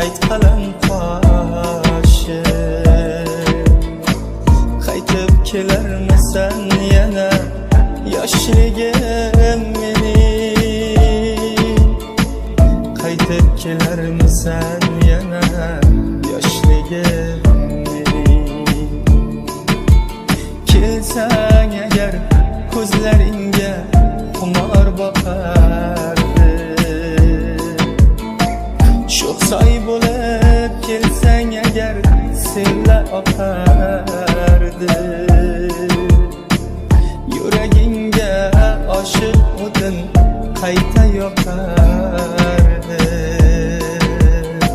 Ayt qalam qoshi. Qaytib kelarmisan yana, yoshligim mening? Qaytib kelarmisan yana, yoshligim mening? Kelsang agar, ko'zlaringga xumor boqardi. Sho'x soy bo'lib kelsang agar, sella oqar.